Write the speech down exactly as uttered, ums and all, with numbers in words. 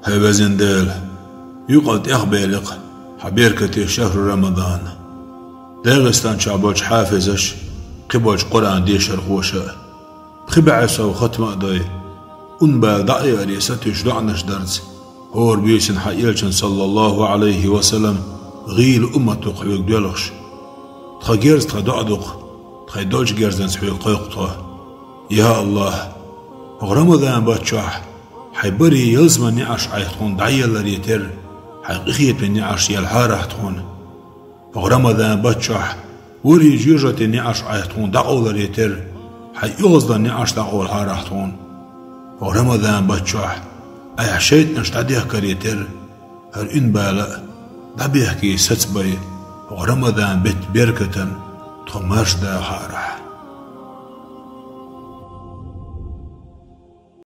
ХӀай везан Дела, юкъал тӀехбеликъ хьа беркате шахьру Рамадан. ДегӀастан чохь болчу хьафизаш, кхин болчу Къуръан дешархоша а, пхи бӀе сов хатма а дой, ун бала дӀа а яаре сатуьйсу доӀанаш дарца, хӀора буьйсанна хьан элчан, саллаллаху Ӏалайхи ва саллам, гӀийла уммат ву-кх хьоьга доьлхуш. Тхан герз тхан доӀа ду-кх, тхайн долчу герзанца хьоьга кхойкху тхо. Я АллахӀ, хӀокху Рамадан баттахь хьайн барий ялсаманин неӀарш Ӏайха тхуна дӀаелларе терра, хьайн къинхетаман неӀарш елхьарахь тхуна. ХӀокху Рамадан баттахь ворхӀе жоьжахатин неӀарш Ӏайха тхуна дӀакъовларе терра, хьайн оьгӀазлан неӀарш дӀакъовлахьарахь тхуна. ХӀокху Рамадан баттахь айхьа шайтӀанаш дӀадехкаре терра, хӀара ун бала а дӀабехке сацабой, хӀокху Рамадан беттан беркатана тхо марша дахахьарахь.